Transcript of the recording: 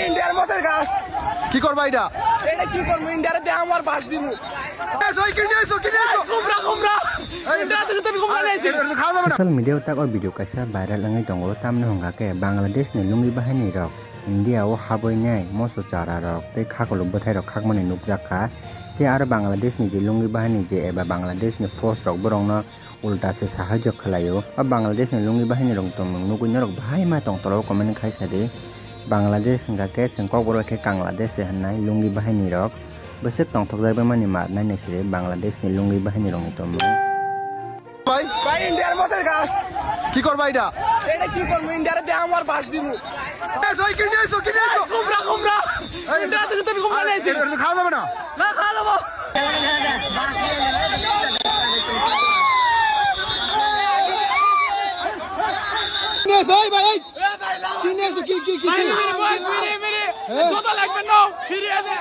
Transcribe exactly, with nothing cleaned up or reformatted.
ইন্ডিয়ার মাছের গাছ। কি করবা এটা? এটা কি করবো? ইন্ডিয়ারে দিয়ে আমার বাস দিমু। এসো, এই কিনে এসো, কিনে এসো। কুমড়া, কুমড়া। এই, ইন্ডিয়াতে যদি আমি কুমড়া আরে, নিয়ে আসি। এটা, এটা খাওয়া যাবে না। Social media o tak o video kaisa viral wngwi tongo, tamni hwnkha khe Bangladesh ni lungi bahini rok India o habwi nai moso chara rok tei khakolok bwthai rok khakmani nukjak kha. Tei aro Bangladesh ni je lungi bahini je eba Bangladesh ni force rok borokno ulta se sahajyo khlaio. O Bangladesh ni lungi bahini rok tongmung nugwi norok bahai ma tong tolo comment khai sa di. Bangladesh hwnkha khe chwng kokborok khe Kangladesh se hwnnai lungi bahini rok. Bwswk tongthokjak bai mani mar nai nai siri Bangladesh ni lungi bahini rok ni tongmung. ভাই, ভাই, ইন্ডিয়ার মাছের গাছ। কি করবা এটা? এটা কি করবো? ইন্ডিয়ারে দিয়ে আমার বাস দিমু। এসো, এই কিনে এসো, কিনে এসো। কুমড়া, কুমড়া। এই, ইন্ডিয়াতে যদি আমি কুমড়া আরে, নিয়ে আসি। এটা, এটা খাওয়া যাবে না। না, খাওয়া যাবো। কিনে এসো, এই ভাই, এই। কিনে এসো, কি, কি, কি, কি? হ্যাঁ? যত লাগবে নাও, ফিরে আসে।